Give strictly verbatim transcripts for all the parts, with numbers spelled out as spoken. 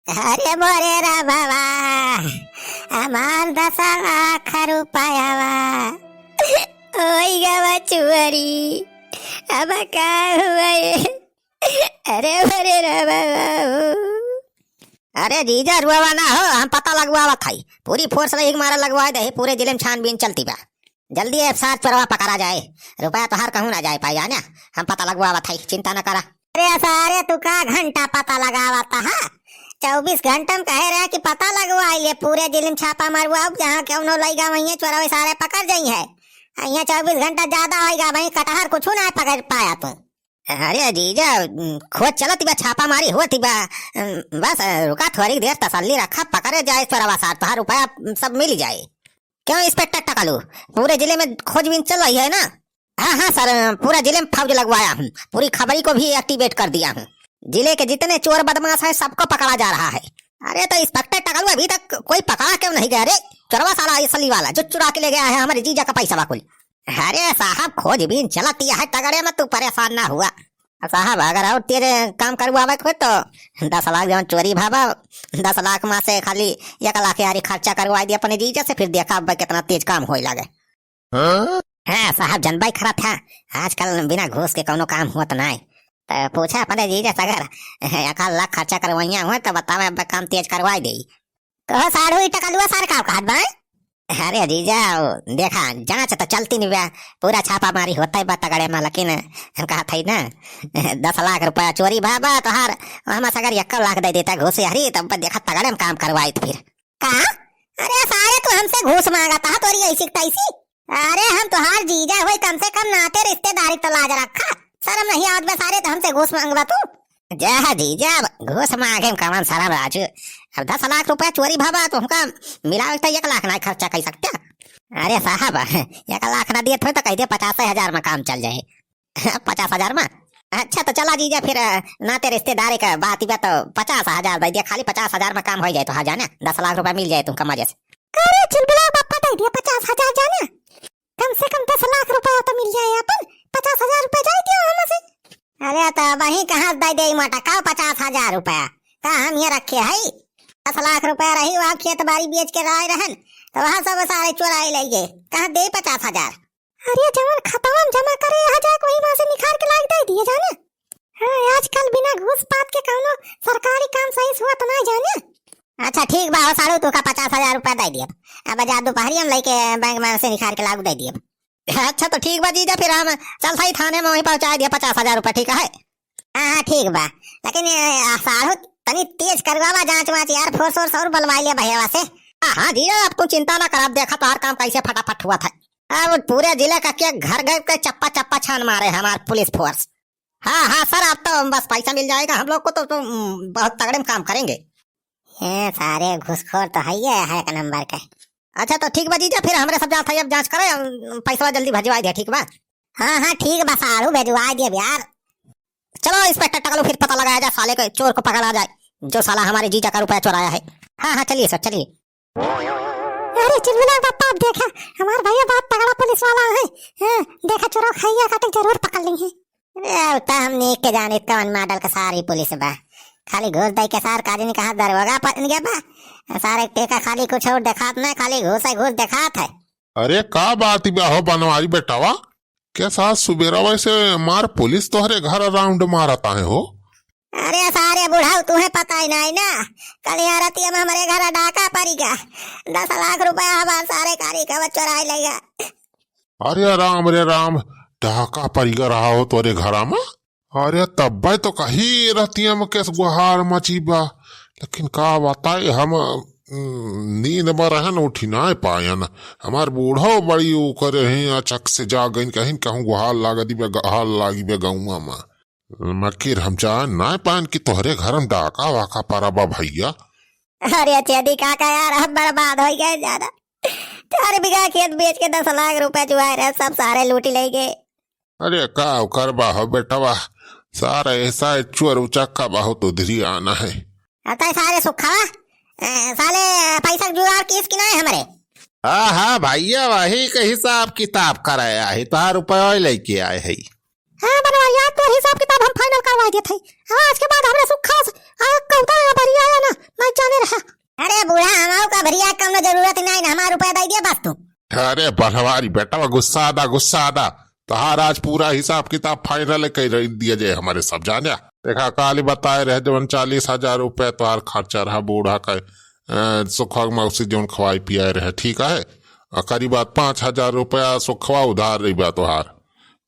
अरे मोरे रामवा, हमार दस लाख रुपयावा होई गवा चोरी, अब का हुआ ये? अरे मोरे रामवा हो। अरे जीजा, रुआवा ना हो, हम पता लगवावत हई। पूरी force रही के मारा लगवाए दे, पूरे जिले में छानबीन चलती बा। जल्दी ए सार चोरवा पकड़ा जाए, रुपया तोहार कहूँ ना जाए पाई, जाने? हम पता लगवावत हई, चिंता ना करा। अरे सारे, तू का घंटा पता लगावत हा? चउबीस घंटा में कहे रहे कि पता लगवाई ले, पूरे जिले में छापा मरवाओ, जहाँ केहू लइगा वहीं चोरवे सारे पकड़ जाई है। आ यहाँ चउबीस घंटा ज्यादा होइगा, वहीं कटहर कुछ ना पकड़ पाया तू। अरे जीजा, खोज चलत बा, छापा मारी होत बा, बस रुका, थोड़ी देर तसल्ली रखा, पकड़े जाए चोरवा सार, तोहार रुपया सब मिल जाए। क्यों इंस्पेक्टर टकलू, पूरे जिले में खोजबीन चल रही है ना? हाँ, हाँ सर, पूरा जिले में फौज लगवाया हूँ, पूरी खबरी को भी activate कर दिया हूँ। जिले के जितने चोर बदमाश हैं, सबको पकड़ा जा रहा है। अरे तो इंस्पेक्टर टकलू, अभी तक कोई पकड़ा क्यों नहीं गया रे? चोरवा साला असली वाला जो चुरा के ले गया है हमारे जीजा का पैसा वाकुल। अरे साहब, खोजबीन चलती है तगड़े में, तू परेशान ना हुआ। साहब, अगर और तेज काम करवावे के हो तो दस लाख जौन चोरी भावा, दस लाख में से खाली एक लाख यारी खर्चा करवाई दे अपने जीजा से, फिर देखा अब कितना तेज काम होए लागे। हाँ? हाँ साहब, जनबाई खरा था, आजकल बिना घूस के कौनो काम हुआ तो नाय। तो पूछा अपने जीजा से, अगर एक लाख खर्चा करवाइया हुआ तो बतावे, अब काम तेज करवाई दे। कहो साढ़ू, ई टकलुआ सार का कहत बा? अरे जीजा, वो देखा, जांच तो चलती नहीं बा, पूरा छापा मारी होता ही बा तगड़े में, लेकिन हम कहत हई ना, दस लाख रुपया चोरी भा बा तोहार, हम अगर एक लाख दे देता घूस हरी, तब देखा तगड़े में काम करवाई तो फिर। का? अरे सारे, तू हमसे घूस मांगत हा, तोरी ऐसी की तैसी? अरे हम तोहार जीजा होई, कम से कम नाते रिश्तेदारी तो लाज रखा, शर्म नहीं आवत बा सारे, तो हमसे घूस मांगबा तू? जा जीजा, घूस मांगे में कवन शर्म राजू, अब दस लाख रुपया चोरी भा बा तो हमका मिलावे तो एक लाख ना खर्चा कर सकते। अरे साहब, एक लाख ना दिए थे तो कह दे पचास हजार में काम चल जाए। पचास हजार में? अच्छा तो चला जीजा फिर, अ, नाते रिश्तेदारी का बात ही बा तो पचास हजार दे दिया, खाली पचास हजार में काम हो जाए तो हाँ जाने, दस लाख रुपया मिल जाए तुमका मजे से। अरे चिलबिला बापा, दे दिया पचास हजार जाने, कम से कम दस लाख रुपया तो मिल जाए अपन, पचास हजार रुपया जाए दिया हमसे। अरे तो वही कहाँ दे दे मोटा का पचास हजार रुपया, का हम ये रखे है? दस लाख रुपया रही, वहाँ खेत बाड़ी बेच के लाए रहन, तो वहाँ सब सारे चोराए ले गए, कहाँ दे पचास हजार? अरे जवन खतवन जमा करे यहाँ जाके वही वहाँ से निकाल के लाके दे दिए जाने। हाँ, आजकल बिना घूस पात के कौनो सरकारी काम सही से हुआ तो ना जाने। अच्छा ठीक बा हो साढ़ू, तू का पचास हजार रुपया दे दिया, अब जा दोपहरी हम लेके बैंक में से निकाल के लाके दे दिया। अच्छा तो ठीक बा जीजा, फिर हम चलत हई थाने में, वहीं पहुँचा दिया पचास हजार रुपया, ठीक है? हाँ, हाँ, ठीक बा। लेकिन ये, आ, साढ़ू, तनी तेज करवावा जांच वांच यार, force वोर्स और बुलवाई ले भैया से। हाँ, हाँ, जीजा, अब तू चिंता ना कर, अब देखा तोहार काम कैसे फटाफट हुआ था। अब पूरे जिले का के घर घर के चप्पा चप्पा छान मारे हमार पुलिस force। हाँ, हाँ सर, अब तो बस पैसा मिल जाएगा हम लोग को तो, तो, उम, बहुत तगड़े में काम करेंगे। ये सारे घूसखोर तो है, ये है एक नंबर के। अच्छा तो ठीक बा जीजा, फिर हमरे सब जात है, अब जांच करे, उम, पैसा जल्दी भिजवाई दे, ठीक बा? हाँ, हाँ, ठीक बा साढ़ू, भिजवाई दे यार। चलो इंस्पेक्टर टकलू, फिर पता लगाया जाए, साले के चोर को पकड़ा जाए, जो साला हमारे जीजा का रुपया चुराया है। हाँ, हाँ, चलिए सर, चलिए। अरे चिलमिला बापा, अब देखा, हमार भैया बहुत तगड़ा पुलिस वाला है। हाँ, देखा चोरों खैया काटे जरूर पकड़ ली है। अरे अब तो हमने के जाने कौन मॉडल का सारी पुलिस बा, खाली घूस दे के सार काजनी कहा दरोगा पर गया बा। सारे टेका खाली कुछ और देखात नहीं, खाली घूस ही घूस देखात है। अरे का बात बा हो बनवारी बेटावा, के साथ सुबेरा वैसे मार पुलिस तोहरे घर round मारत आहे हो? अरे सारे बुढ़ऊ, तुहे पता ही नहीं ना, कल यहाँ रतिया में हमारे घर डाका पड़ी गया, दस लाख रुपया हमार सारे कारी का चुराई लेगा। अरे राम रे राम, डाका पड़ी गया रहा हो तोरे घरा में? अरे तब्बे तो कही रतिया में केस गुहार मची बा, लेकिन का बताए हम, उम, नींद में रहन उठी ना पायन। हमार बूढ़ो बड़ी ऊ करे हैं, अचक से जाग गइन, कहिन कहूँ गुहार लाग दिबे, गुहार लागी बे गौवा में। मकिर हम जान ना पायन कि तोहरे घर में डाका वाका परा बा भैया। अरे चेदी काका यार, हम बर्बाद हो गए ज्यादा। चार बीघा खेत बेच के दस लाख रुपए चुआए रहे, सब सारे लूटी ले गए। अरे का करबा हो बेटवा, सारा ऐसा चोर उचक्का बहुत उधरी आना है। अतः सारे सुखवा, ए, साले पैसा के जुगाड़ किस कि नहीं हमरे? हाँ, हाँ भैया, वही के हिसाब किताब कराया है, तोहार रुपया लेके आए है। हाँ बनवारिया, तोर हिसाब किताब हम final करवा देत है। आज के बाद हमरे सुखा से, आ, कहता है बरिया आया ना, ना बस तू। अरे बनवारी बेटवा, गुस्सा दा, गुस्सा दा। तोहार आज पूरा हिसाब किताब final कर दिया जाए हमरे सब, जाने। देखा, काली बताए रहे, जवन चालीस हजार रुपया तोहार खर्चा रहा बूढ़ा का, अ, सुखवा मौसी जवन खवाई पियाए रहे, ठीक है? ओकरी बाद पाँच हजार रुपया सुखवा उधार रही बा तोहार,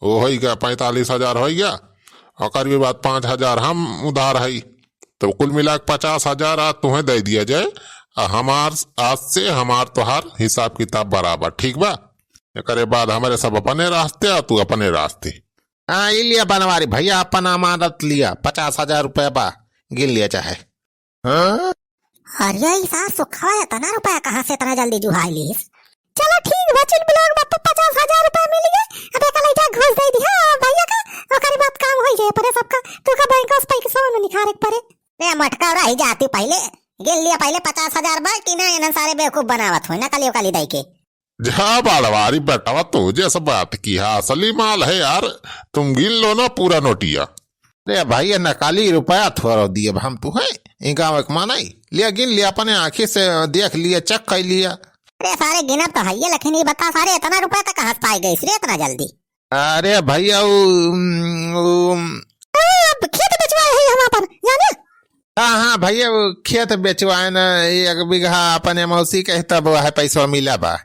वो होई गया, पैंतालीस हजार होई गया। ओकर भी बाद पाँच हजार हम उधार हई, तो कुल मिला के पचास हजार आज तुहें दे दिया जाए। आ हमार, आज से हमार तोहार हिसाब किताब बराबर, ठीक बा? एकरे बाद हमरे सब अपने रास्ते आ तू अपने रास्ते। हाँ, ई लिया बनवारी भैया, अपन अमानत लिया, पचास हजार रुपया बा, गिन लिया चाहे। हाँ? अरे, ई सास सुखवा इतना रुपया कहाँ से इतना जल्दी जुहाई लीस? चलो ठीक बा, चुलबुलवा के बापा, पचास हजार रुपया मिल गए। अब एक लइका घूस दे दिया भैया का, ओकरी बाद काम होई जाए परे सबका। तू का बैंक से पैसा में निखारे के परे। रे मटका रही जाती पहले, गिन लिया पहले पचास हजार बा कि ना, इन्हन सारे बेवकूफ बनावत होई ना काली काली दाई के। जा बाड़वारी बेटवा, तू जैसा बात की है, असली माल है यार, तुम गिन लो ना पूरा नोटिया। रे भाई, ये नकाली रुपया थोड़ा दिए हम तू है, इनका एक मानाई लिया, गिन लिया, अपने आँखी से देख लिया, चेक कर लिया। अरे सारे गिनब तो है ये, लेकिन ये बता सारे, इतना रुपया तक कहाँ से पाए गए रे इतना जल्दी? अरे भैया, उ, उम, उम, अब खेत बेचवाए है हम अपन, जाने? हाँ, हाँ भैया, वो खेत बेचवाए न, एक बीघा अपने मौसी के, तब वह पैसा मिला बा।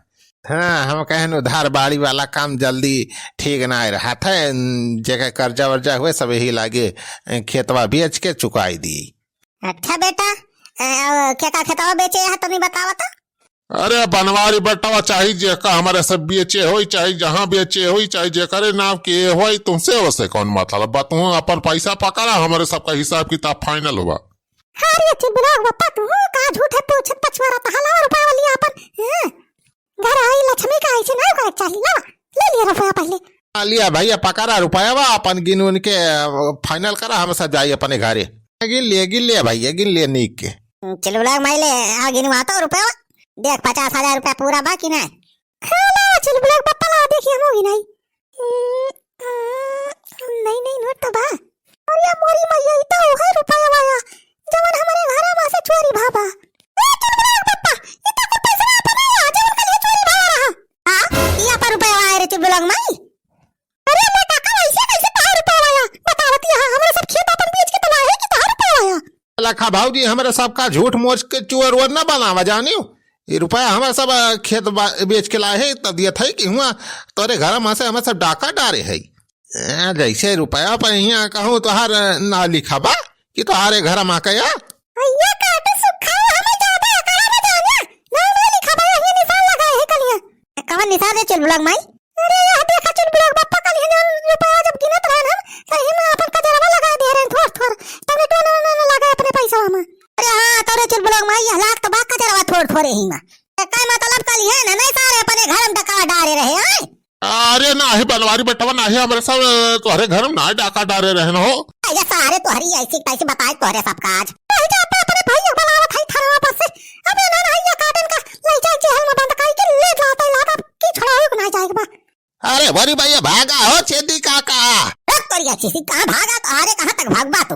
हाँ, हम कहन उधार बाड़ी वाला काम जल्दी ठीक ना रहत है, जेकर कर्जा वर्जा हुए सब यही लागे खेतवा बेच के चुकाई दी। अच्छा बेटा, अ, के का खेतवा बेचे है तनी बतावा तो? अरे बनवारी बेटवा, चाहे जेका हमरे सब बेचे होई, चाहे जहाँ बेचे होई, चाहे जेकरे नाम के होई, तुमसे वसे कौन मतलब बा? तू अपन पैसा पकड़ा, हमरे सबका हिसाब किताब final हुआ। अरे चुलबुलवा के बापा, तू का झूठे पूछत पछुआरत हला रुपया वाली अपन, हाँ? घर आई लक्ष्मी का ऐसे ना करे चाही, ला, ले लिया रुपया पहले। आ लिया भैया, पकड़ा रुपया बा, अपन गिन उन के, अ, final करा, हम सब जाई अपने घरे। गिन लिया, गिन लिया भैया, गिन लिया नीक के। चुलबुलवा के माई ले, आ गिनवा तो रुपया। देख, पचास हजार रुपया पूरा बा कि ना? हाँ, लावा चुलबुलवा के बापा, लावा, देखी हम होगी नहीं। हम्म, हम्म, नहीं, नहीं, नोट तो बा। अरे मोरी मैया, ई तो उहे रुपया बा, जवन हमरे घरा में से चोरी भा बा। ए, चुलबुलवा के बापा, ई तो कुल पैसा अपन आया, जवन कल चोरी भा रहा। हाँ, ई अपन रुपया आए रे चुलबुलवा के माई। अरे मोटा का, ऐसे कैसे तोहार रुपया आया? बतावती है, हमरे सब खेत अपन बेच के तो लाए कि तोहार रुपया आया? लखा भौजी, हमरे सबका झूठ मोच के चोर वोर न बनावा, जानियो। ये रुपया हमरे सब, अ, खेत बा-, बेच के लाए है, तब दिया था कि हुआ तोरे घर में से हमरे सब डाका डारे है। अ, जैसे रुपया पर हियाँ कहूँ तोहार, अ, ना लिखा बा कि तोहारे घर में कया। भैया काटे सुखा हमें ज्यादा एकरा में जाने। ना, ना लिखा बा, ये निशान लगाए है कलिया। कवन निशान रे चुलबुलवा के माई? अरे, यह देखा चुलबुलवा के बापा, कल ही जौन रुपया जब गिनत रहन हम, तो ही में अपन कजरवा लगा दे रहन थोर थोर, तब ने टोना ना, ना लगा अपने पैसा में। अरे हाँ, तोरे चुलबुलवा के माई, यह लाख तो बा कजरवा थोर थोर ही में। तो का मतलब कल ही है ना, नहीं सारे अपने घर में डका डारे रहे, आए? अरे नाही बनवारी बेटवा, नाही, हमरे सब तोहरे घर में ना डाका डारे रहन हो। अरे सारे तोहरी ऐसी कैसी बताए तोहरे सब काज। नहीं जाता अपने भाई को बुलावत है थरवा पर से। अब ये ना, ना, ये काटन का ले जाए जेल में बंद करके ले जाते लादा की छुड़ावे को ना जाएगा बा। अरे वरी भैया भागा हो छेदी काका। ए, तोरी अच्छी सी कहाँ भागा तो? अरे कहाँ तक भागबा तू?